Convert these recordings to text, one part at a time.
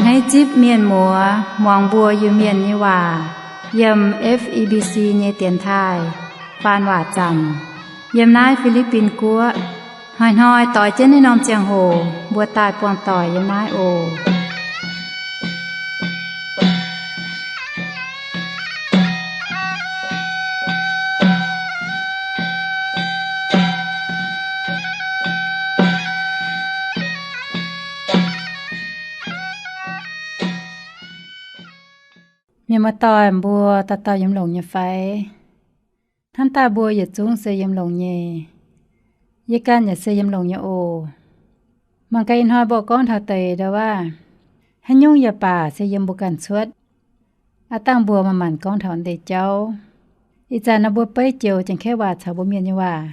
Naaiv zipv mienh muoz muangx mbuo Iu-Mienh nyei waac yiem F E B C nyei dienx taaih faan waac zanc yiem naaiv Fi^li^bin Guoqv. Hnoi-hnoi doix jienv naaiv norm ziangh hoc mbuo daaih buangh doic yiem naaiv oc. Mienh muoz-doic mbuo dauh dauh yiem longx nyei fai? Hnamv daaih mbuo yietc zungv se yiem longx nyei. Yie ganh yaac se yiem longx nyei oc. Mangc gaax ih hnoi mbuo gorngv taux deix ndau wuov, haaix nyungc yaac baac se yiem mbuo ganh cuotv. Aav dangh mbuo manc-manc gorngv taux ndeic jauv. Ih zanc naaiv mbuo beiv joux Janx-Kaeqv waac caux mbuo Mienh nyei waac.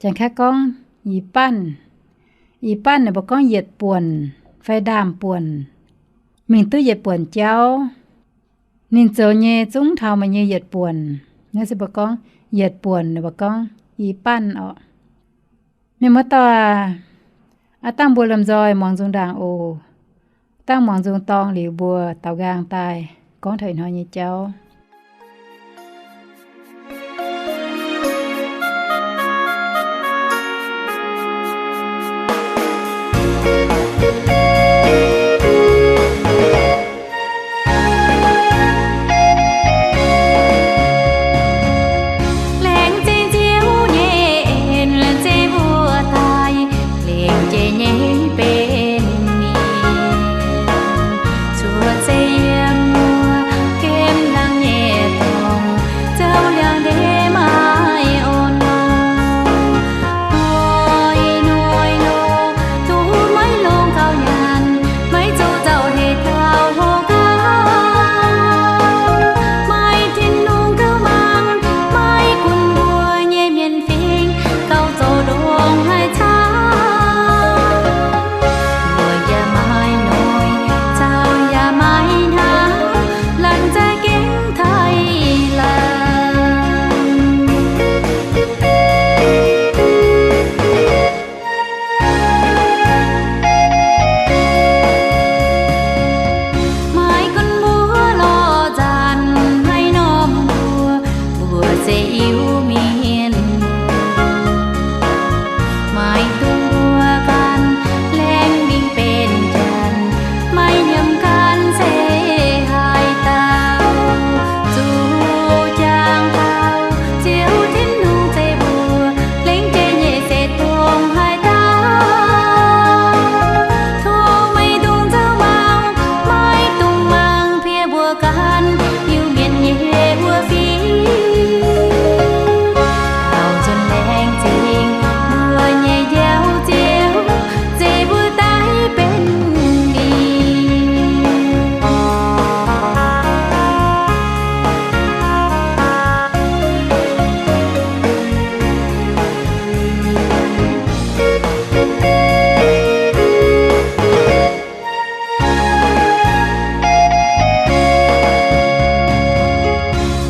Janx-Kaeqv gorngv ih banv. Ih banv naaic mbuo gorngv yietc buonc fai ndaamv buonc. Mingh duqv yietc buonc jauv. Ninh zoux nyei zungv taux meih nyei yietc buonc. Naaiv se mbuo gorngv yietc buonc, ninh mbuo gorngv ih banv oc. Mienh muoz-doic, aav dangh mbuo lomh nzoih muangx nzung ndaangc oc. Dangh muangx nzung dorng liuz mbuo daaux nqaang daaih gorngv taux ih hnoi nyei jauv. Laengz zingh Ziouv nyei en, laengz zingh mbuo daaih lengc jiex nyei benx mingh. Cuotv seix yiem muoz-gemh laangz nyei dorngx, Ziouv liangx-ndeic maiv orn longx. Hnoi-hnoi longx duqv maiv longx gauh nyanc, maiv zoux zaux heix taux hlo gauh. Maaih Tin-Hungh gauh mangc, maiv gunv mbuo nyei mienh fingx gauh zoux ndongc haaix camv. Mbuo yaac maiv noic, zaux yaac maiv hnangv, laanh za'gengh taaih laanh. Maiv gunv mbuo lorz nzanc haaix norm mbuox, mbuo se Iu-Mienh. Maiv dungx mbuo ganh laengz mingh benx janx, maiv nyiemc ganh se haaix dauh. Zuqc jangx taux Ziouv Tin-Hungh zeiv mbuo, lengc jeiv nyei se dongh haaix dauh. Tov meih dungx nzauh maux, maiv dungx mangc piex mbuo ganh Iu-Mienh nyei wuov fingx. Taux nzunc laengz zingh mbuo nyei Njoux Ziouv, zeiv mbuo daaih benx mingh.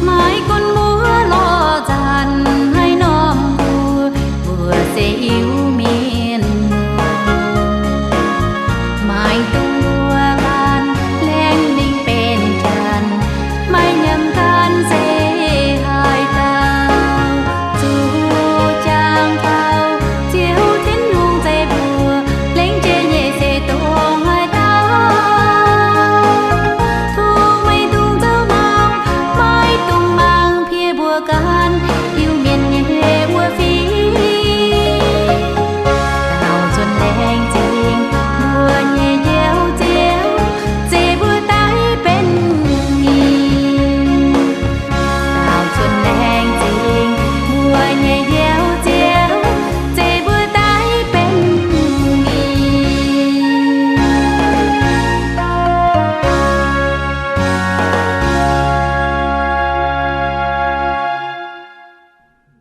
Maiv gunv mbuo lorz nzanc haaix norm mbuox, mbuo se Iu-Mienh. Maiv dungx mbuo ganh laengz mingh benx janx, maiv nyiemc ganh se haaix dauh. Zuqc jangx taux Ziouv Tin-Hungh zeiv mbuo, lengc jeiv nyei se dongh haaix dauh. Tov meih dungx nzauh maux, maiv dungx mangc piex mbuo ganh Iu-Mienh nyei wuov fingx. Taux nzunc laengz zingh mbuo nyei Njoux Ziouv, zeiv mbuo daaih benx mingh. Taux nzunc laengz zingh mbuo nyei Njoux Ziouv, zeiv mbuo daaih benx mingh.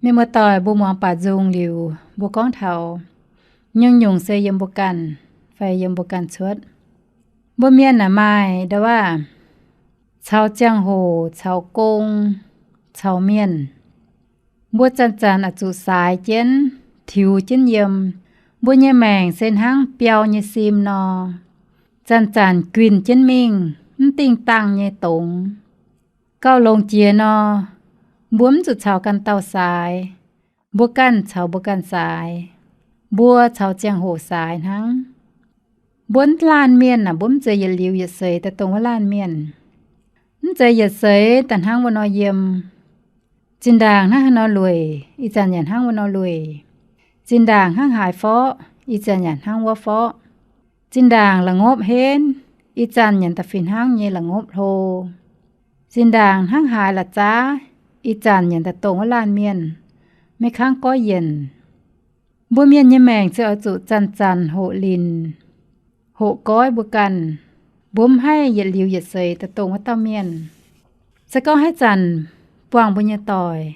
Mienh muoz-doic, mbuo muangx baac nzung liuz, mbuo gorngv taux nyungc-nyungc se yiem mbuo ganh fai yiem mbuo ganh cuotv. Mbuo mienh naaic maaih ndau wuov caux ziangh hoc, caux gong, caux mienh, mbuo zanc-zanc oix zuqc saaix jienv, tiux jienv yiem. Mbuo nyei maengc se hnangv biau nyei sim nor. zanc-zanc guinh jienv mingh, mv dingh dangh nyei dongz. Gauh longx jiex nor, mbuo mv zuqc caux ganh dauh saaix. Mbuo ganh caux mbuo ganh saaix. Mbuo caux ziangh hoc saaix hnangv. Mbuo mv laanh mienh aah, mbuo mv zeiz yietc liuz yietc seix daaih dongh wuov laanh mienh. Mv zeiz yietc seix daaih hnangv wuov nor yiem. Zinh ndaangc hnangv haaix nor lueic, ih zanc yaac hnangv wuov nor lueic. Zinh ndaangc hnangv haaix forqv, ih zanc yaac hnangv wuov forqv. Zinh ndaangc la'ngopv henv, ih zanc yaac da'fih hnangv nyei la'ngopv hlo. Zinh ndaangc hnangv haaix la'zaav, ih zanc yaac daaih dongh wuov laanh mienh, maiv kangv goiv yienc. Mbuo mienh nyei maengc se oix zuqc zanc-zanc hoqc linc, hoqc goiv mbuo ganh. Mbuo mv haih yietc liuz yietc seix daaih dongh wuov dauh mienh. Se gorngv haaix zanc buangh mbuo nyei doic,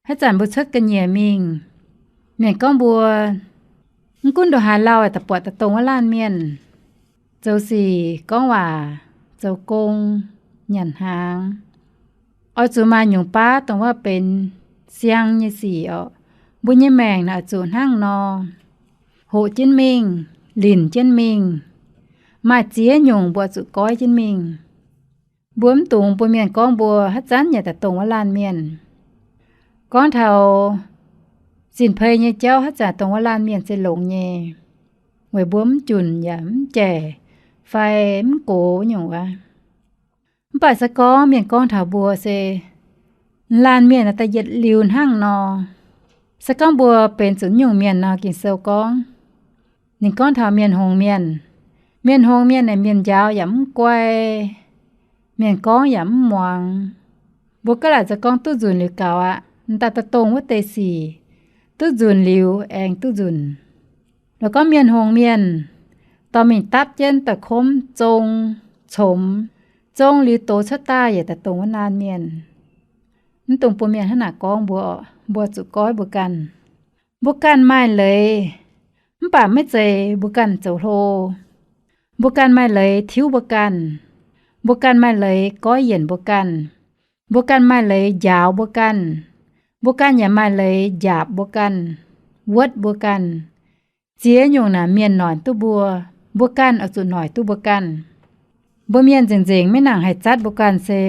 haaix zanc mbuo cuotv ga'nyiec mingh, mienh gorngv mbuo, mv gunv ndongc haaix lauh daaih buatc daaih dongh wuov laanh mienh, zoux sic gorngv waac, zoux gong, nyanc hnaangx, oix zuqc maaih nyungc baav dongh wuov benx siang nyei sic orqc. Mbuo nyei maengc naaic oix zuqc hnangv nor, hoqc jienv mingh, linc jienv mingh. Maaih ziex nyungc mbuo oix zuqc goiv jienv mingh. Mbuo mv dungx bun mienh gorngv mbuo haaix zanc yaac daaih dongh wuov laanh mienh. Gorngv taux zinh pei nyei jauv haaix zanc dongh wuov laanh mienh se longx nyei, weic mbuo mv junc yaac mv jaic fai mv gox nyungc wuov. Mv baac se gorngv mienh gorngv taux mbuo se, laanh mienh naaic daaih yietc liuz hnangv nor. Se gorngv mbuo benx zuqc nyungc mienh nor, Ging-Sou gorngv, ninh gorngv taux mienh hngongx mienh. Mienh hngongx mienh naaic mienh njaaux yaac mv guai, mienh gorngv yaac mv muangx. Mbuo gaav laaic zoux gorngv duqv nzunc liuz gaux aqv. M'daaih daaih dongh wuov deix sic, duqv nzunc liuz aengx duqv nzunc. Lorqc gorngv mienh hngongx mienh, dorh mingh dapv jienv daaih komv zong, comx, zong liuz dox cuotv daaih yaac daaih dongh wuov laanh mienh. Mv dungx bun mienh hnangv naaic gorngv mbuo, mbuo zuqc goiv mbuo ganh. Mbuo ganh maaih leiz, mv baac maiv zeiz mbuo ganh zoux hlo. Mbuo ganh maaih leiz tiuv mbuo ganh. Mbuo ganh maaih leiz goiv yienc mbuo ganh. Mbuo ganh maaih leiz njaaux mbuo ganh. Mbuo ganh yaac maaih leiz njaapc mbuo ganh, wuotv mbuo ganh. Ziex nyungc naaic mienh noic duqv mbuo, mbuo ganh oix zuqc noic duqv mbuo ganh. Mbuo mienh nzengc-nzengc maiv nangc haih zatv mbuo ganh se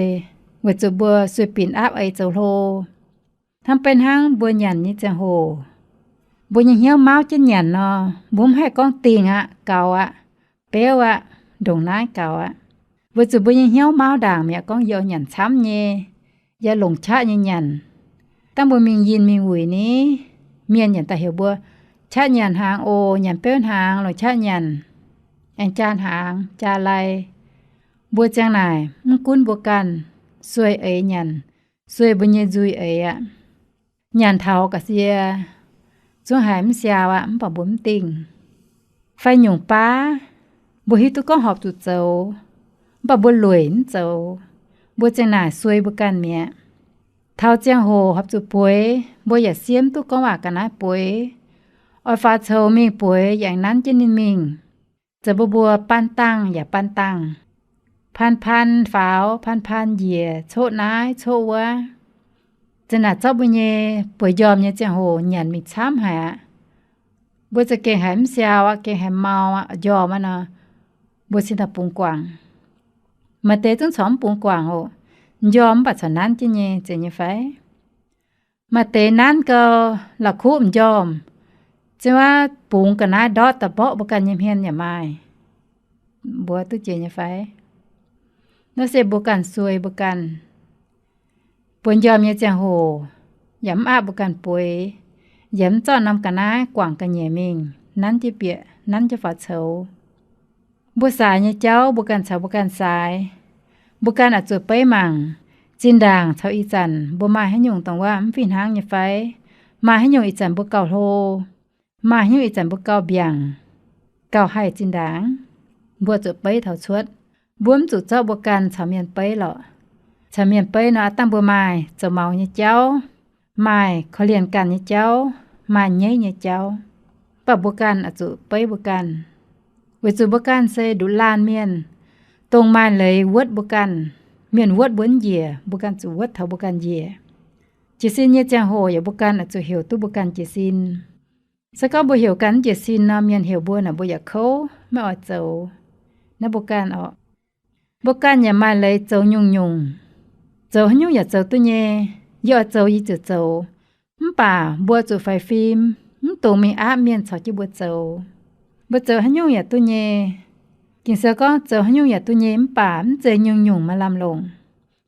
weic zuqc mbuo sueih binc aapv eix zoux hlo. Hnangv beiv hnangv mbuo nyanc nyei ziangh hoc, mbuo nyei hnyouv mauv jienv nyanc nor, mbuo mv haih gorngv dingh aqv, gaux aqv, beuv aqv, ndongc naaiv gaux aqv. Weic zuqc mbuo nyei hnyouv mauv ndaangc mi'aqv, gorngv yie oix nyanc camv nyei, yie longc qaqv nyei nyanc. Dangh mbuo mingh yinh mingh wuic ni, mienh nyanc daaih heuc mbuo, qaqv nyanc hnaangx oc, nyanc beuv hnaangx longc qaqv nyanc, aengx jaa hnaangx jaa lai. Mbuo ziang naaic mv gunv mbuo ganh, sueih eix nyanc, sueih mbuo nyei nzuih eix aqv. Nyanc taux ga'sie zungv haiz mv siaau aqv, mv baac mbuo mv dingh. Fai nyungc baav, mbuo hiuv duqv gorngv horpc zuqc zoux, mv baac mbuo lueic mv zoux, mbuo ziang naaic sueih mbuo ganh mi'aqv. Taux ziangh hoc horpc zuqc bueix, mbuo yaac siev mv duqv gorngv waac ga'naaiv bueix. Oix faaux coux mingh bueix yaac aengx nanv jienv ninh mingh. Zoux mbuo mbuo baan dangh yaac baan dangh, paan paan faaux, paan paan njiec, coqv naaiv coqv wuov. Ziang naaic zorqv mbuo nyei bueix njormh nyei ziangh hoc nyanc mingh camv haic aqv. Mbuo za'gengh haiz mv siaau aqv, gengh haiz mau aqv, njormh aqv nor, mbuo cingx daaih bungx guangc. Maaih deix zungv corc mv bungx guangc oc. Njormh mv baac corc nanv jienv nyei, zeiz nyei fai? Maaih deix nanv gau, la'kuqv m'njormh, ziouc bungx ga'naaiv ndortv daaih mborqv mbuo ganh nyei hmien yaac maaih. Mbuo duqv jiex nyei fai? Nor se mbuo ganh sueih mbuo ganh. Bueix njormh nyei ziangh hoc yaac mv aapv mbuo ganh bueix, yaac mv zorqv norm ga'naaiv guangc ga'nyiec mingh, nanv jienv bieqc, nanv jienv faaux coux. Mbuo saaix nyei jauv mbuo ganh caux mbuo ganh saaix. Mbuo ganh oix zuqc beiv mangc, zinh ndaangc caux ih zanc mbuo maaih haaix nyungc dongh wuov mv fih hnangv nyei fai? Maaih haaix nyungc ih zanc mbuo gauh hlo? Maaih haaix nyungc ih zanc mbuo gauh mbiaangc, gauh haih zinh ndaangc? Mbuo zuqc beiv taux cuotv. Mbuo mv zuqc zorqv mbuo ganh caux mienh beiv lorqc. Caux mienh beiv nor, aav dangh mbuo maaih zoux maux nyei jauv, maaih korv-lienh ganh nyei jauv, maaih nyeiv nyei jauv. Mv baac mbuo ganh oix zuqc beiv mbuo ganh, weic zuqc mbuo ganh se nduqc laanh mienh, dongh maaih leiz wuotv mbuo ganh. Mienh wuotv mbuo mv njiec, mbuo ganh zuqc wuotv taux mbuo ganh njiec. Jiez sin nyei ziangh hoc yaac mbuo ganh oix zuqc heuc duqv mbuo ganh jiez sin. Se gorngv mbuo heuc ganh mv jiez sin nor, mienh heuc mbuo naaic mbuo yaac kouv, maiv oix zoux. naaiv mbuo ganh oc. Mbuo ganh yaac maaih leiz zoux nyungc-nyungc. Zoux haaix nyungc yaac zoux duqv nyei. Yie oix zoux yie ziouc zoux. Mv baac mbuo zuqc faix fim, mv dungx mingh aapv mienh caux jienv mbuo zoux. Mbuo zoux haaix nyungc yaac duqv nyei. Ging-Sou gorngv zoux haaix nyungc yaac duqv nyei mv baac mv zeiz nyungc-nyungc maaih lamh longc.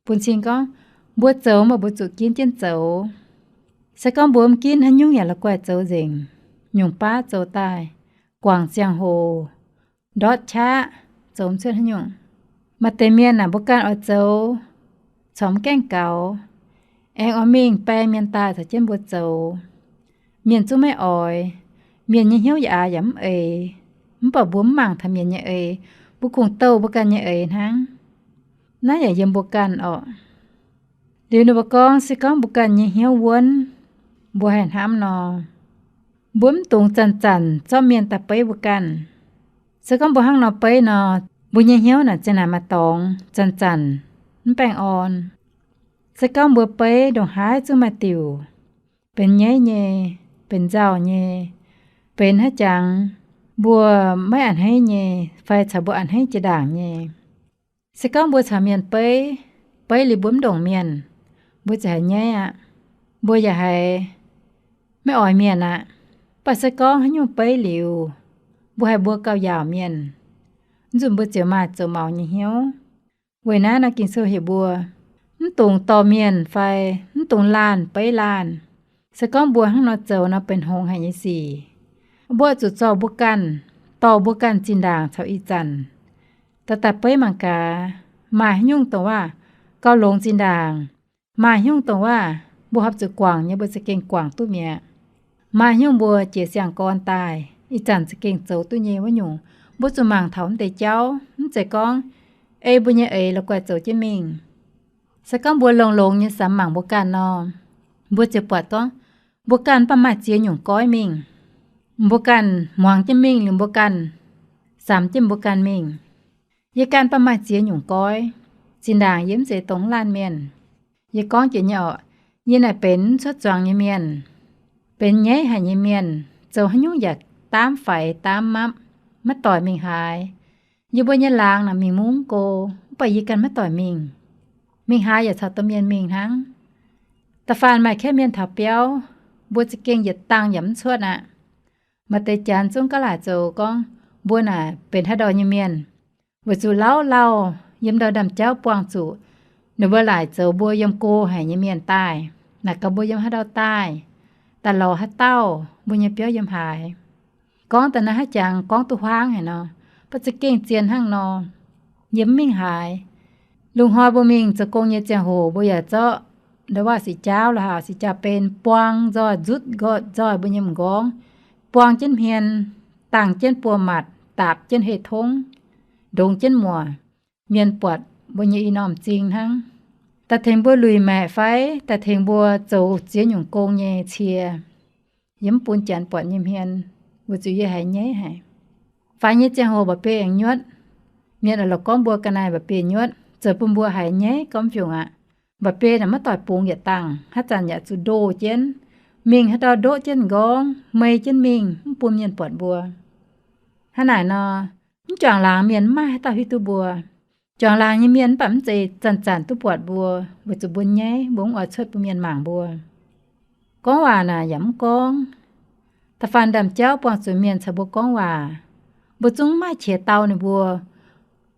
Bun cing gorngv, mbuo zoux maaih mbuo zuqc ginv jienv zoux. Se gorngv mbuo mv ginv, haaix nyungc yaac la'guaih zoux nzengc, nyungc baav zoux daaih, guangc ziangh hoc, ndortv qaqv, zoux mv cuotv haaix nyungc. Maaih deix mienh aah, mbuo ganh oix zoux, corc mv gaengh gaux, aengx oix mingh baeng mienh daaih caux jienv mbuo zoux. Mienh zungv maiv oix. Mienh nyei hnyouv yaac aax yaac mv eix. Mv baac mbuo mv mangc taux mienh nyei eix, mbuo kungx douh mbuo ganh nyei eix hnangv. Naaiv yaac yiem mbuo ganh orqc. Liuz ninh mbuo gorngv, se gorngv mbuo ganh nyei hnyouv wuonv, mbuo haih hnamv nor, mbuo mv dungx zanc-zanc zorqv mienh daaih beiv mbuo ganh. Se gorngv mbuo hnangv nor beiv nor, mbuo nyei hnyouv naaic ziang naaic maaih dorngx, zanc-zanc mv baengh orn. Se gorngv mbuo beiv ndongc haaix zungv maaih diuc, benx nyaiv nyei, benx nzauh nyei, benx haaix jangx mbuo maiv a'hneiv nyei, fai caux mbuo a'hneiv jiex ndaangc nyei. Se gorngv mbuo caux mienh beiv, beiv liuz mbuo mv ndongc mienh, mbuo ziouc haiz nyaiv aqv. Mbuo yaac haiz maiv oix mienh aqv. Mv baac se gorngv haaix nyungc beiv liuz, mbuo haiz mbuo gauh yaauc mienh, nzunc mbuo ziouc maaih zoux maux nyei hnyouv. Weic naaiv nor Ging-Sou heuc mbuo mv dungx dorh mienh fai mv dungx laanh beiv laanh. Se gorngv mbuo hnangv nor zoux nor benx hngongx haic nyei sic. Mbuo zuqc zorc mbuo ganh, dorh mbuo ganh zinh ndaangc caux ih zanc daaih daaih beiv mangc gaax, maaih haaix nyungc dongh waac gauh longx zinh ndaangc, maaih haaix nyungc dongh waac mbuo horpc zuqc guangc nyei mbuo za'gengh guangc duqv mi'aqv. Maaih haaix nyungc mbuo jiez siang-gorn daaih ih zanc za'gengh zoux duqv nyei wuov nyungc, mbuo zuqc mangc taux mv deix jauv, mv zeiz gorngv ei mbuo nyei eix la'guaih zoux jienv mingh. Se gorngv mbuo longx-longx nyei samx mangc mbuo ganh nor, mbuo ziouc buatc gorngv mbuo ganh mv baac maaih ziex nyungc goiv mingh. Mbuo ganh muangx jienv mingh liuz mbuo ganh samx jienv mbuo ganh mingh. Yie ganh mv baac maaih ziex nyungc goiv. Zinh ndaangc yie mv zeiz dongh laanh mienh. Yie gorngv jiex nyei orqc, yie naaic benx mv cuotv zuangx nyei mienh, benx nyaiv haic nyei mienh, zoux haaix nyungc yaac daamv faix daamv mapv, maiv doic mingh haaix. Yie mbuo nyei laangz naaic mingh mungv go, mv baac yie ganh maiv doic mingh. Mingh haaix yaac caux domh mienh mingh hnangv. Da'faanh maaih kaeqv mienh taux biauv, mbuo za'gengh yietc dangh yaac mv cuotv aqv. Maaih deix janx zungv gaav laaic zoux gorngv mbuo naaic benx haaix ndau nyei mienh, weic zuqc lauh lauh yiem ndau ndaamv-jauv buangh zuqc ninh mbuo laaic zoux mbuo yiem go haic nyei mienh daaih, naaic gaax mbuo yiem haaix ndau daaih, daaih lorz haaix dauh, mbuo nyei biauv yiem haaix. Gorngv daaih naaiv haaix jangx gorngv duqv huaangv haic nor, mv baac za'gengh zien hnangv nor. Yie mv mingh haaix. Lungh hnoi mbuo mingh zoux gong nyei ziangh hoc mbuo yaac zorqv ndau waac sic jaauv lorqc, haaix sic jaauv-ben buang nzoih, nzutv nqortv nzoih mbuo nyei m'nqorngv, buang jienv hmien, dangh jienv buo matc, daapc jienv hei tongv, ndongx jienv muoc. Mienh buatc mbuo nyei i norm m'zing hnangv. Daaih tengx mbuo luic maeqc fai daaih tengx mbuo zoux ziex nyungc gong nyei cie, yie mv bun janx buatc nyei hmien, weic zuqc yie haiz nyaiv haic. Faix nyei ziangh hoc mba'biei aengx nyuotv. Mienh oix lorz gorngv mbuo ga'naaiv mba'biei nyuotv, zoux bun mbuo haiz nyaiv gormx fiungc aqv. Mba'biei naaic maiv doic bungx yietc dangh, haaix zanc yaac zuqc ndoh jienv, mingh haaix ndau ndoqv jienv m'nqorngv, mei jienv mingh, mv bun mienh buatc mbuo. Hnangv naaic nor, mv juangc laangz mienh mv maaih haaix dauh hiuv duqv mbuo. Juangc laangz nyei mienh mv baac mv zeiz zanc-zanc duqv buatc mbuo, weic zuqc mbuo nyaiv, mbuo mv oix cuotv bun mienh mangc mbuo. Gorngv waac naaic yaac mv gorngv. Da'faanh ndaamv-jauv buangh zuqc mienh caux mbuo gorngv waac, mbuo zungv mv maaih qiex dau ninh mbuo,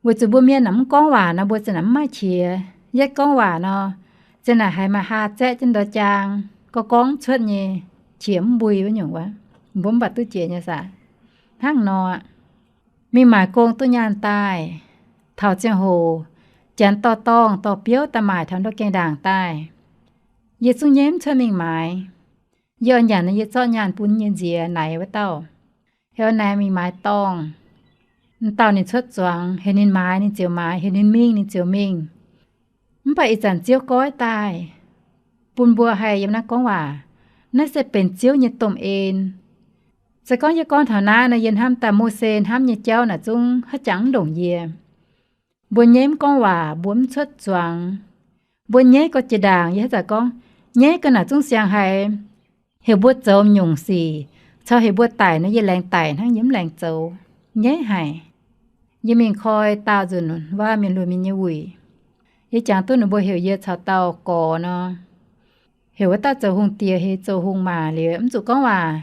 weic zuqc mbuo mienh naaic mv gorngv waac nor, mbuo ziang naaic mv maaih qiex. Yietv gorngv waac nor, ziang naaic haiz maaih haa zaeqv jienv ndortv jaang, gorngv gorngv cuotv nyei, qiex mv mbui wuov nyungc wuov. Mbuo mv baac duqv jiex nyei saah? Hnangv nor, mingh maaic gong duqv nyaanh daaih, taux ziangh hoc janx dorh dorngh dorh biouv daaih maaic taux ndortv gaengh ndaangc daaih, yie zungv nyaiv mv cuotv mingh maaiz. Yie oix nyanc nor, yie zorqv nyaanh bun nyei nziex naaic wuov dauh, heuc naaic mingh maaiz dorngh. M'dauh ninh cuotv zuangx, heuc ninh maaiz ninh ziouc maaiz, heuc ninh mingh ninh ziouc mingh. Mv baac ih zanc Ziouv goiv daaih, bun mbuo haih yiem naaiv gorngv waac. Naaiv se benx Ziouv nyei domh en. Se gorngv yie gorngv taux naaiv nor, yie hnamv daaih Mose hnamv nyei jauv naaic zungv haaix jangx mv ndongc yie. Mbuo nyaiv mv gorngv waac, mbuo mv cuotv zuangx. Mbuo nyaiv gorx jiex ndaangc, yie haaix zanc gorngv, nyaiv ga'naaiv zungv siang haic. Heuc mbuo zoux nyungc sic, caux heuc mbuo daic nor, yie laengz daic hnangv, yie mv laengz zoux. Nyaiv haic. Yie mingh koi daauh nzunc wuov mienh lunx mienh nyei wuic. Yie jangx duqv ninh mbuo heuc yie caux dauh gorx nor, heuc wuov dauh zoux hungh diex hei zoux hungh maac liuz mv zuqc gorngv waac,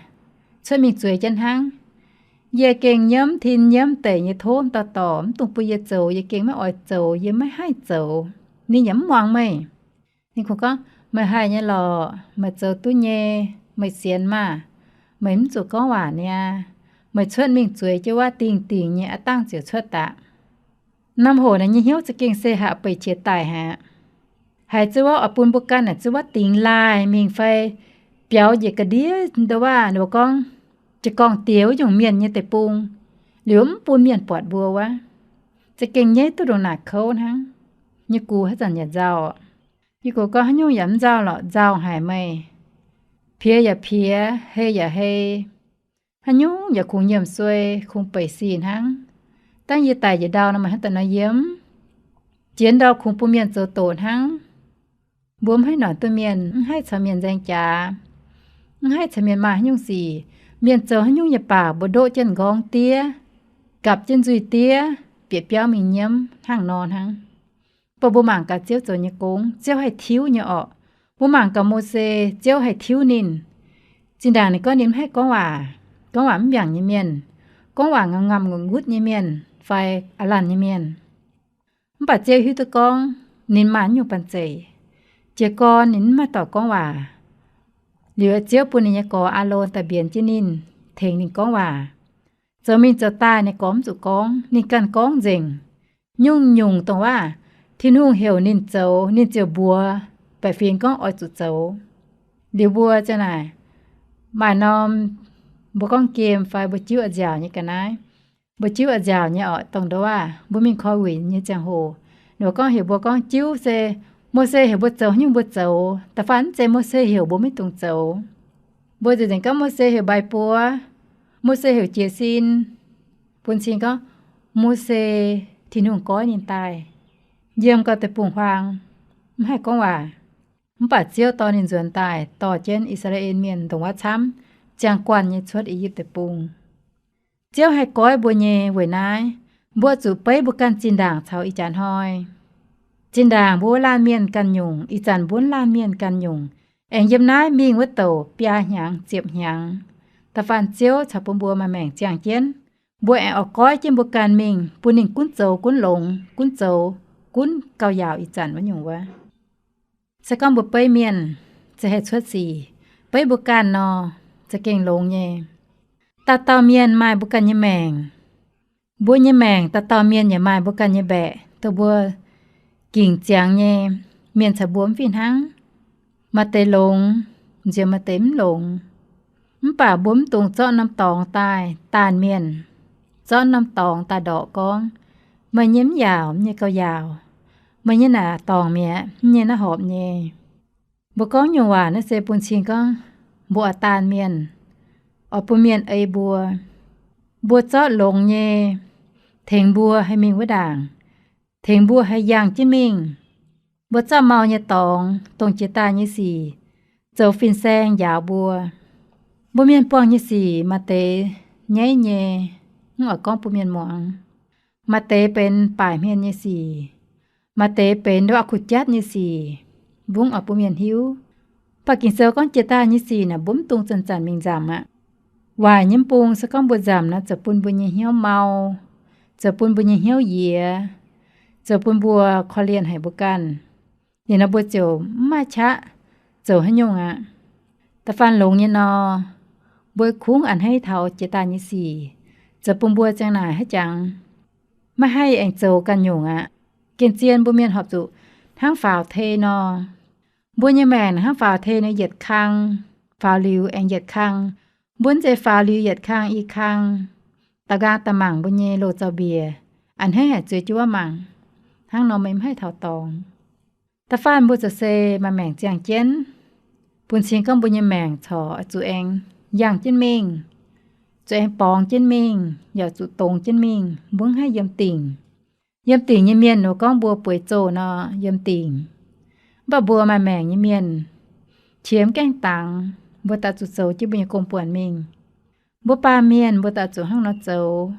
cuotv mingh zueiz jienv hnangv. Yie gengh nyiemv tin nyiemv deic nyei tov dauh dorc mv dungx bun yie zoux, yie gengh maiv oix zoux, yie maiv haih zoux. Ninh yaac mv muangx meih. Ninh kungx gorngv, meih haih nyei lorqc, meih zoux duqv nyei, meih sienx maah! Meih mv zuqc gorngv waac niaa. Meih cuotv mingh zueiz jienv wuov, dingh dingc nyei aqv dangh ziouc cuotv daaih. Norm hoc naaic nyei hnyouv za'gengh se haih beic qiex daic haic. Haiz zuov wuov oix bun mbuo ganh naaic zuov wuov dingx laaih mingh fai biaux njiec ga'ndiev ndo waac, ninh mbuo gorngv, jiez gorngv diex wuov nyungc mienh nyei deic-bung, liuz mv bun mienh buatc mbuo wuov, za'gengh nyeiv duqv ndongc naaic kouv hnangv. Nyei gux haaix zanc yaac nzauh. Yie gux gorngv, haaix nyungc yaac mv nzauh lorqc, nzauh haic meih. Piex yaac piex, hei yaac hei. Haaix nyungc yaac kungx nyiemc suei, kungx beic sic hnangv. Dangh yie daic njiec ndau nor, meih hnangv daaih nor yiem. Jiex ndau kungx bun mienh zoux doqc hnangv. Mbuo mv haih noic duqv mienh, mv haih caux mienh nzaeng jaax, mv haih caux mienh maaih haaix nyungc sic. Mienh zoux haaix nyungc nyei baac mbuo ndoqv jienv nqorngv diev, gapv jienv nzuih diev, bieqc biauv mingh nyiemv hnangv nor hnangv. Mv baac mbuo mangc gaax Ziouv zoux nyei gong, Ziouv haih tiuv nyei orqc. Mbuo mangc gaax Mose, Ziouv haih tiuv ninh. Zinh ndaangc ninh gorngv ninh mv haih gorngv waac, gorngv waac mv mbiaangc nyei mienh, gorngv waac ngamv ngamv ngutv ngutv nyei mienh fai aav lanc nyei mienh. Mv baac Ziouv hiuv duqv gorngv ninh maaih nyungc banh zeic. Jiez gorn ninh mv maaih dorc gorngv waac. Liuz Ziouv bun ninh nyei gorx Aalon daaih mbienx jienv ninh, tengx ninh gorngv waac. Zoux mingh zoux daaih ninh gorngv mv zuqc gorngv, ninh ganh gorngv nzengc. Nyungc-nyungc dongh waac Tin-Hungh heuc ninh zoux, ninh ziouc mbuox baeqc fingx gorngv oix zuqc zoux. Liuz mbuo ziang naaic maaih norm, mbuo gorngv game fai mbuo jiuv a'nziaauc nyei ga'naaiv. Mbuo jiuv a'nziaauc nyei orqc, dongh ndo waac mbuo mingh koi wuic nyei ziangh hoc, ninh mbuo gorngv heuc mbuo gorngv jiuv se Mose heuc mbuo zoux haaix nyungc mbuo zoux. Da'faanh mv zeiz Mose heuc mbuo maiv dungx zoux. Mbuo nzengc nzengc gorngv Mose heuc mbaix buoz, Mose heuc jiez sin, bun cing gorngv Mose, Tin-Hungh goiv ninh daaih yiem gauh deic-bung-huaang, mv haih gorngv waac. Mv baac Ziouv dorh ninh nzuonx daaih dorh jienv I^saa^laa^en Mienh ndongc wuov camv, ziangh guanh nyei cuotv I^yipv Deic-Bung. Ziouv haih goiv mbuo nyei weic naaiv, mbuo zuqc beiv mbuo ganh zinh ndaangc caux ih jaax hnoi. Zinh ndaangc mbuo wuov laanh mienh ganh nyungc, ih zanc mbuo wuov laanh mienh ganh nyungc, aengx yiem naaiv mingh wuov douc biaa hnyangx ziepc hnyangx. Da'faanh Ziouv caux bun mbuo maaih maengc ziangh jienv, mbuo aengx oix goiv jienv mbuo ganh mingh bun ninh gunv zoux gunv longx, gunv zoux gunv gauh yaauc ih zanc wuov nyungc wuov. Se gorngv mbuo beiv mienh, se haih cuotv sic, beiv mbuo ganh nor, za'gengh longx nyei. Dauh dauh mienh maaih mbuo ganh nyei maengc. Mbuo nyei maengc dauh dauh mienh yaac maaih mbuo ganh nyei mbaeqc, dongh mbuo gingc ziangx nyei. Mienh caux mbuo mv fih hnangv. Maaih deix longx, nziex maaih deix mv longx. Mv baac mbuo mv dungx zorqv norm dorngx daaih daanh mienh, zorqv norm dorngx daaih ndorqc gorngv, meih nyei mv yaauc, mv nyei gauh yaauc. Meih nyei naaic dorngc mi'aqv, mv nyei naaiv horpc nyei. Mbuo gorngv nyungc waac naaiv se bun cing gorngv mbuo oix daanh mienh, oix bun mienh ei mbuo. Mbuo zorqv longx nyei, tengx mbuo haih mingh wuov ndaangc, tengx mbuo haih yangh jienv mingh. Mbuo zorqv mau nyei dorngx, dongh jiex daaih nyei sic, zoux fin-saeng njaaux mbuo. Mbuo mienh buangh nyei sic maaih deix nyaiv nyei, mv oix gorngv bun mienh muangx. Maaih deix benx baaic hmien nyei sic. Maaih deix benx nduov kuh jatv nyei sic, mbuo mv oix bun mienh hiuv. Mv baac Ging-Sou gorngv jiex daaih nyei sic naaic mbuo mv dungx zanc-zanc mingh nzamc aqv. Waaic nyei mv bung se gorngv mbuo nzamc naaic zoux bun mbuo nyei hnyouv mau, zoux bun mbuo nyei hnyouv yiex, zoux bun mbuo korv-lienh haic mbuo ganh. Liuz nor mbuo ziouc mv maaih qaqv zoux haaix nyungc aqv. Da'faanh longx nyei nor, mbuo kungx a'hneiv taux jiex daaih nyei sic, zoux bun mbuo ziang naaic haiv jangx maiv haih aengx zoux ganh nyungc aqv. Gengh zien mbuo mienh horpc zuqc hnangv faaux tei nor. Mbuo nyei maengc hnangv faaux tei nor yietc kang, faaux liuz aengx yietc kang. Mbuo mv zeiz faaux liuz yietc kang i kang, da'nqaang da'mangc mbuo nyei loz zaux mbiec, a'hneiv haic zueiz jienv wuov mangc. Hnangv nor meih mv haih taux dorngx. Da'faanh mbuo zoux se maaih maengc ziangh jienv, bun cing gorngv mbuo nyei maengc corc oix zuqc aengx yangh jienv mingh, zuqc aengx borngz jienv mingh, yaac zuqc dongz jienv mingh, mbuo mv haih yiem dingc. Yiem dingc nyei mienh nor gorngv mbuo bueix zoh nor yiem dingc. Mv baac mbuo maaih maengc nyei mienh, qiex mv gaengh dangx, mbuo daaih zuqc zoux jienv mbuo nyei gong-buonc mingh. Mbuo baamh mienh mbuo daaih zuqc hnangv nor zoux.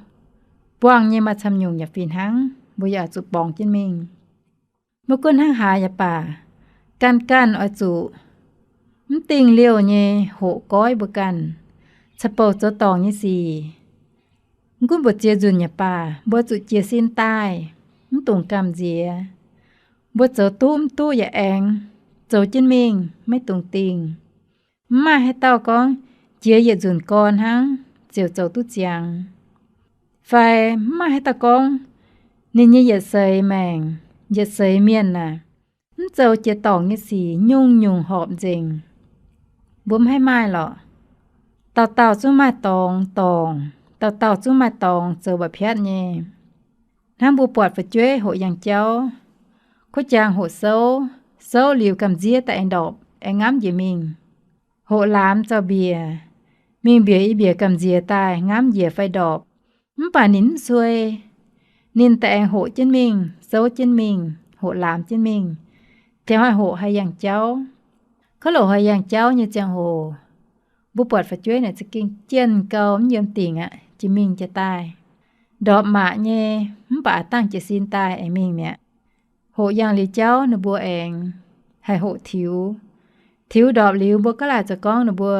buangh nyei maaih camv nyungc yaac fih hnangv, mbuo yaac zuqc borngz jienv mingh. Maiv gunv hnangv haaix yaac baac, ganh ganh oix zuqc mv dingh liouh nyei hoqc goiv mbuo ganh, caux bouh zoux dorngc nyei sic. Mv gunv mbu'ziex nzunc yaac baac, mbuo zuqc jiez sin daaih, mv dungx gamh nziex. Mbuo zoux duqv mv duqv yaac aengx zoux jienv mingh, maiv dungx dingh. Mv maaih haaix dauh gorngv jiex yietc nzunc gorn hnangv ziouc zoux duqv ziangx. Fai mv maaih haaix dauh gorngv ninh nyei yietc seix maengc, yietc seix mienh aah, mv zoux jiex dorngc nyei sic nyungc-nyungc horpc nzengc. Mbuo mv haih maaih lorqc. Dauh dauh zungv maaih dorngx dorngc, dauh dauh zungv maaih dorngx zoux mba'piatv nyei. Hnangv mbuo buatc fu'jueiv hoqc yangh jauv, kuv jaang hoqc souv, souv liuz gamh nziex daaih aengx ndorpc, aengx ngamv njiec mingh. Hoqc laamz zaux-mbiec, mingh mbiec i mbiec gamh nziex daaih ngamv njiec fai ndorpc. Mv baac ninh mv suei. Ninh daaih aengx hoqc jienv mingh, souv jienv mingh, hoqc laamz jienv mingh, ziangh hoqc haih yangh jauv. Kouv loc haih yangh jauv nyei ziangh hoc, mbuo buatc fu'jueiv naaic za'gengh jienh gau mv yiem dingc aqv, jiex mingh jiex daaih. Ndorpc maac nyei, mv baac dangh jiez sin daaih aengx mingh mi'aqv. Hoqc yangh liuz jauv ninh mbuo aengx haih hoqc tiux. Tiux ndorpc liuz mbuo gaav laaic zoux gorngv ninh mbuo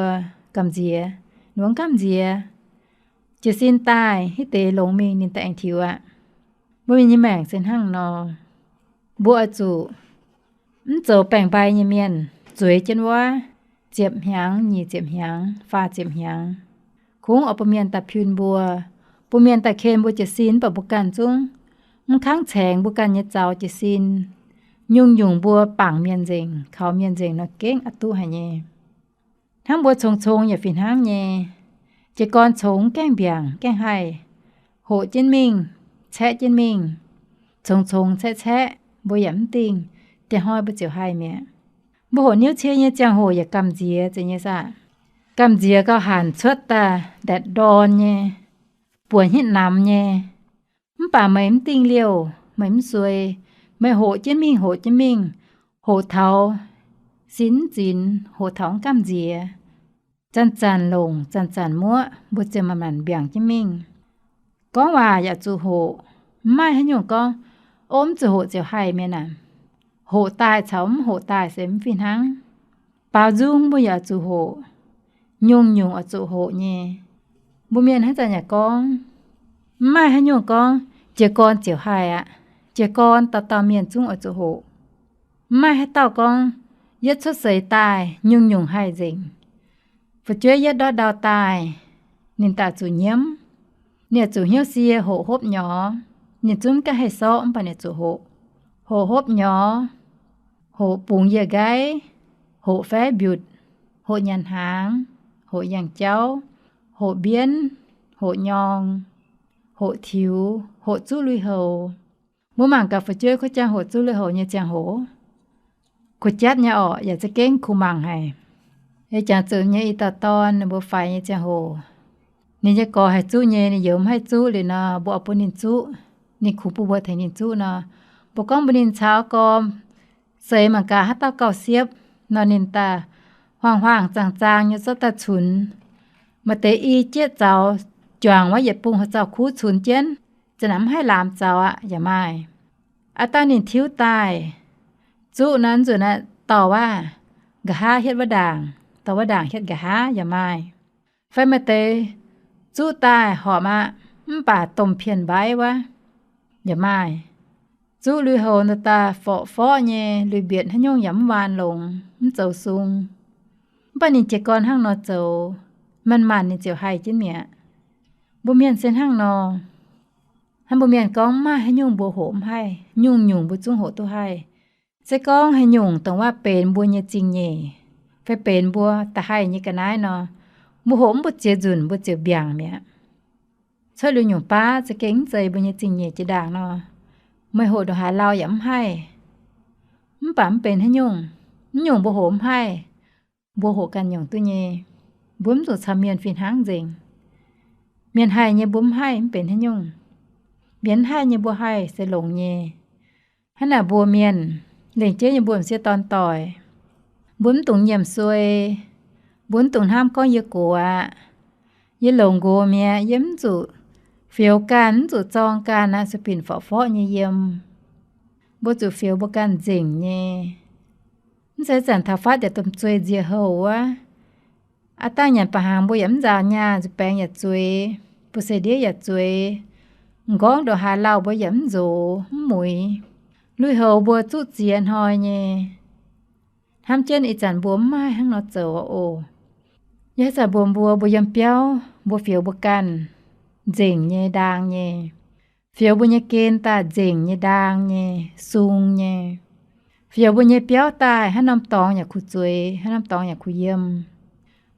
gamh nziex, ninh mbuo gamh nziex. Jiez sin daaih hitv deix longx mingh ninh daaih aengx tiux aqv. Mbuo mienh nyei maengc se hnangv nor. Mbuo oix zuqc mv zoux baengc-mbai nyei mienh, zueiz jienv wuov, ziepc hnyangx, nyic ziepc hnyangx, faah ziepc hnyangx. Kungx oix bun mienh daaih piun mbuo, bun mienh daaih ken mbuo jiez sin, mv baac mbuo ganh zungv mv kangv caengx mbuo ganh nyei zaux jiez sin. Nyungc-nyungc mbuo bangc mienh nzengc, kaux mienh nzengc nor gengh aqc duqv haic nyei. Hnangv mbuo congx-congx yaac fih hnangv nyei. Jiez gorn congx gaengh mbiaangc gaengh haih, hoqc jienv mingh, caeqv jienv mingh, congx-congx caeqv-caeqv, mbuo yaac mv dingh, dieh hnoi mbuo ziouc haih mi'aqv. Mbuo hoqc niuv cie nyei ziangh hoc yaac gamh nziex zeiz nyei saah? Gamh nziex gauh hanc cuotv daaih ndaetc ndorn nyei, buonc hitv namx nyei. Mv baac meih mv dingh liouh, meih mv suei, meih hoqc jienv mingh, hoqc jienv mingh, hoqc taux sin mv zinx, hoqc taux mv gamh nziex, zanc-zanc longc, zanc-zanc muoqv, mbuo ziouc manc-manc mbiaangc jienv mingh. Gorngv waac yaac zuqc hoqc. Mv maaih haaix nyungc gorngv, o, mv zuqc hoqc ziouc haih mienh aac. Hoqc daaih caux mv hoqc daaih se mv fih hnangv. Baaux nzung mbuo yaac zuqc hoqc. Nyungc-nyungc oix zuqc hoqc nyei. Mbuo mienh haaix zanc yaac gorngv, mv maaih haaix nyungc gorngv jiez gorn ziouc haih aqv. Jiez gorn dauh dauh mienh zungv oix zuqc hoqc. Mv maaih haaix dauh gorngv yietv cuotv seix daaih nyungc-nyungc haih nzengc. Fu'jueiv yietv ndortv ndau daaih, ninh daaih zuqc nyiemv. Ninh zuqc hnyouv sie hoqc hopv nyorx. Ninh zungv mv gaengh haih sorqv mv baac ninh zuqc hoqc. Hoqc hopv nyorx, hoqc bungx yieh nqaiv, hoqc faev mbiutc, hoqc nyanc hnaangx, hoqc yangh jauv, hoqc mbienv, hoqc nyorng, hoqc tiux, hoqc zuqv lui-houx. Mbuo mangc gaax fu'jueiv kuv jaang hoqc zuqv lui-houx nyei ziangh hoc, kuh jatv nyei orqc, yaac za'gengh kuh mangc haic. Ei jangx zuqc nyei i dauh dorn ninh mbuo faix nyei ziangh hoc, ninh nyei gorx haih zuqv nyei, ninh youz mv haih zuqv liuz nor, mbuo oix bun ninh zuqv. Ninh kungx bun mbuo tengx ninh zuqv nor, mbuo gorngv mbuox ninh caux gorx seix mangc gaax haaix dauh gauh siepv nor, ninh daaih huaang-huaang zaang-zaang nyei zorqv daaih cunx. Maaih deix i jieqv zaux juangc wuov yietc bung haaix zaux kuv cunx jienv, za'naaic mv haih laamx zaux aqv yaac maaih. Aav dangh ninh tiuv daaih, zuqv naaiv nzunc naaiv dorh waac nqa'haav hietv wuov ndaangc, dorh wuov ndaangc hietv nqa'haav yaac maaih. Fai maaih deix zuqv daaih horpc aqv, mv baac domh pienh mbaiv wuov yaac maaih. Zuqv lui-houx daaih forqv-forqv nyei, lui-mbietc haaix nyungc yaac mv waan longx, mv zoux sung. Mv baac ninh jiez gorn hnangv nor zoux, manc-manc ninh ziouc haih jienv mi'aqv. Mbuo mienh se hnangv nor. Hnangv mbuo mienh gorngv, mv maaih haaix nyungc mbuo hoqc mv haih, nyungc-nyungc mbuo zungv hoqc duqv haih. Se gorngv haaix nyungc dongh waac benx mbuo nyei zingh nyeic, fai benx mbuo da'haih nyei ga'naaiv nor, mbuo hoqc mv mbu'ziex nzunc mbuo ziouc mbiaangc mi'aqv. Cuotv liuz nyungc baav za'gengh mv zeiz mbuo nyei zingh nyeic jiex ndaangc nor, meih hoqc ndongc haaix lauh yaac mv haih. Mv baac mv benx haaix nyungc, mv nyungc mbuo hoqc mv haih, mbuo hoqc ganh nyungc duqv nyei. Mbuo mv zuqc caux mienh fih hnangv nzengc. Mienh haih nyei mbuo mv haih mv benx haaix nyungc. Mienh mv haih nyei mbuo haih se longx nyei. Hnangv naaic mbuo mienh, lengc jeiv nyei mbuo m'sieqv dorn-doic, mbuo mv dungx nyiemc suei. Mbuo mv dungx hnamv gorngv yie gox aqv, yie longx nqox mi'aqv, yie mv zuqc Fioux ganh mv zuqc zorng ganh aqv, zuqc binc forqv-forqv nyei yiem. Mbuo zuqc fioux mbuo ganh nzengc nyei. Mv zeiz zanc taux fatv yaac domh zueih nzie houh wuov. Aav dangh nyanc ba'hnaangx mbuo yaac mv nzaaux nyaah, nzuih baengx yaac zueiz, bu se ndiev yaac zueiz, m'nqorngv ndongc haaix lauh mbuo yaac mv nzox mv muix. Lui-houx mbuo zuqv ziex hnoi nyei. Hnamv jienv ih zanc mbuo mv maaih hnangv nor zoux oc. Yie haaix zanc mbuox mbuo, mbuo yiem biauv mbuo fioux mbuo ganh nzengc nyei, ndaang nyei. Fioux mbuo nyei gen daaih nzengc nyei, ndaang nyei, sung nyei. Fioux mbuo nyei biauv daaih haaix norm dorngx yaac kuh zueiz, haaix norm dorngx yaac kuh yiem.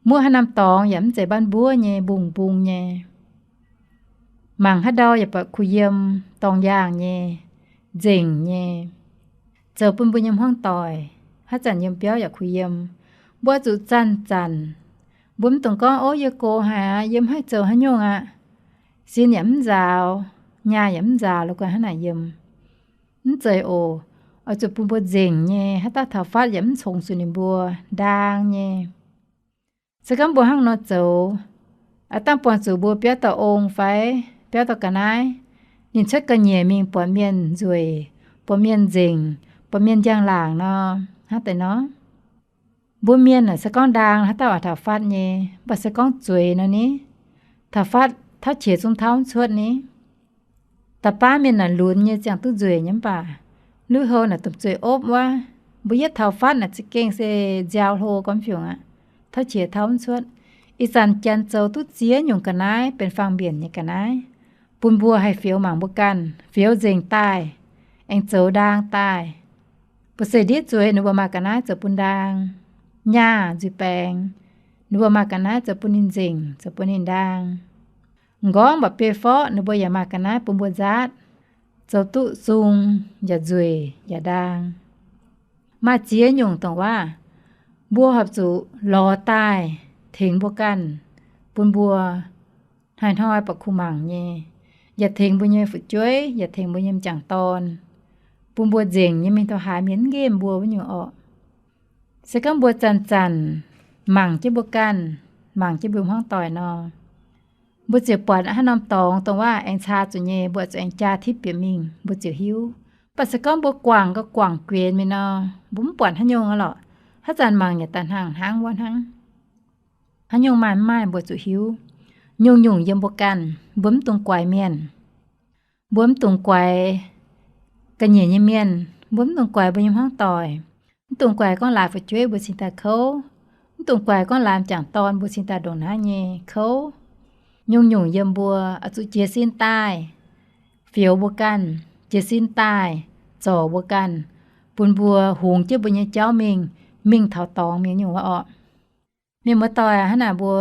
Muoqv haaix norm dorngx yaac mv zeiz mbaanv mbuov nyei, mbungh mbungh nyei. Mangc haaix ndau yaac buatc kuh yiem, dorng yaangh nyei, nzengc nyei. Zoux bun mbuo nyei hmuangv doic haaix zanc yiem biauv yaac kuh yiem. Mbuo zuqc zanc-zanc, mbuo mv dungx gorngv, Ov, yie gox haic aqv, yie mv haih zoux haaix nyungc aqv. Sin yaac mv nzaaux, nyaah yaac mv nzaaux, la'guaih hnangv naaic yiem. Mv zeiz oc. Oix zuqc bun mbuo nzengc nyei, haaix dauh taux fatv yaac mv congx zuqc ninh mbuo, ndaang nyei. Se gorngv mbuo hnangv nor zoux, aav dangh buangh zuqc mbuo biauv dauh ong fai biauv dauh ga'naaiv, ninh cuotv ga'nyiec mingh buatc mienh nzueic, buatc mienh nzengc, buatc mienh njang-laangc nor, hnangv deix nor. Mbuo mienh aah, se gorngv ndaang haaix dauh oix taux fatv nyei, mv baac se gorngv zueiz nor ni, taux fatv tauv qiex zungv tauv mv cuotv ni. Da'baav mienh naaic lunx nyei ziangh duqv nzueic nyei mv baac lui-houx naaic domh zueih opv wuov. Mbuo yietv taux fatv naaic za'gengh se nziaaux hlo gormx fiungc aqv. Tauv qiex tauv mv cuotv. Ih zanc Janx zoux duqv ziex nyungc ga'naaiv benx faang-mbienc nyei ga'naaiv, bun mbuo haih fioux mangc mbuo ganh, fioux nzengc daaih, aengx zoux ndaang daaih. Mbu'ziex ndiev zueiz ninh mbuo maaih ga'naaiv zoux bun ndaang. Nyaah nzuih baengx, ninh mbuo maaih ga'naaiv zoux bun ninh nzengc, zoux bun ninh ndaang. M'nqorngv mba'biei forqv ninh mbuo yaac maaih ga'naaiv bun mbuo nzaatv, zoux duqv sung yaac nzueic yaac ndaang. Maaih ziex nyungc dongh waac, mbuo horpc zuqc lorz daaih tengx mbuo ganh, bun mbuo hnoi-hnoi ba'kuh mangc nyei, yaac tengx mbuo nyei fu'jueiv, yaac tengx mbuo nyei m'jangc dorn, bun mbuo nzengc nyei mingh taux haaix mienh mv nqemh mbuo wuov nyungc orqc. Se gorngv mbuo zanc-zanc mangc jienv mbuo ganh, mangc jienv mbuo hmuangv doic nor, mbuo ziouc buatc haaix norm dorngx dongh waac aengx caa zuqc nyei, mbuo zuqc aengx jaa tipv bieqc mingh, mbuo ziouc hiuv. Mv baac se gorngv mbuo guangc gau guangc guenx mingh nor, mbuo mv buatc haaix nyungc aqv lorqc. Haaix zanc mangc yaac daaih hnangv hnangv wuov hnangv. Haaix nyungc maaih mv maaih mbuo zuqc hiuv. Nyungc-nyungc yiem mbuo ganh, mbuo mv dungx guaix mienh. Mbuo mv dungx guaix ga'nyiec nyei mienh, mbuo mv dungx guaix mbuo nyei hmuangv doic. Mv dungx guaix gorngv laaix fu'jueiv mbuo cingx daaih kouv. Mv dungx guaix gorngv laaix m'jangc dorn mbuo cingx daaih ndongc naaiv nyei kouv. Nyungc-nyungc yiem mbuo oix zuqc jiez sin daaih fioux mbuo ganh, jiez sin daaih zorc mbuo ganh, bun mbuo hungx jienv mbuo nyei jauv mingh, mingh taux dorngx mingh nyungc wuov orqc. Mienh muoz-doic aac, hnangv naaic mbuo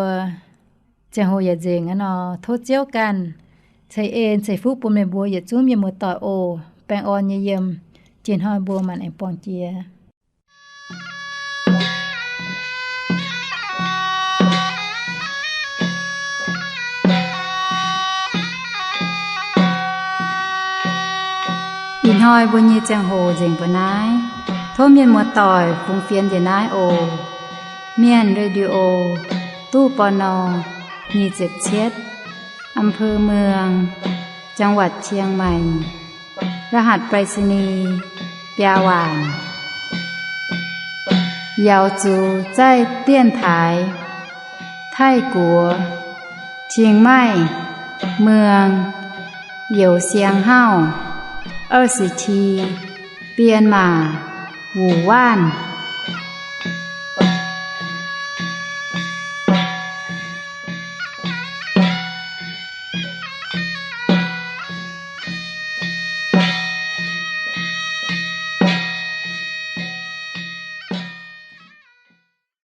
ziangh hoc yaac nzengc aqv nor, tov Ziouv ganh ceix en ceix fuqv bun meih mbuo yietc zungv mienh muoz-doic oc. Baengh orn nyei yiem, jiex hnoi mbuo maanc aengx buangh jiex. Ih hnoi mbuo nyei ziangh hoc nzengc mbuo naaiv. Tov mienh muoz-doic fungx fienx njiec naaiv oc. Mienh Radio, ตู้ ปณ. nyic ziepc cietv, อำเภอเมือง จังหวัดเชียงใหม่ รหัสไปรษณีย์ biaa waanc. 瑶族在电台 Taiv-Guoqv, Chiang Mai, เมือง Youz Siang Hauv, 二十七, Bienh Maac, Wuoqc Waanv.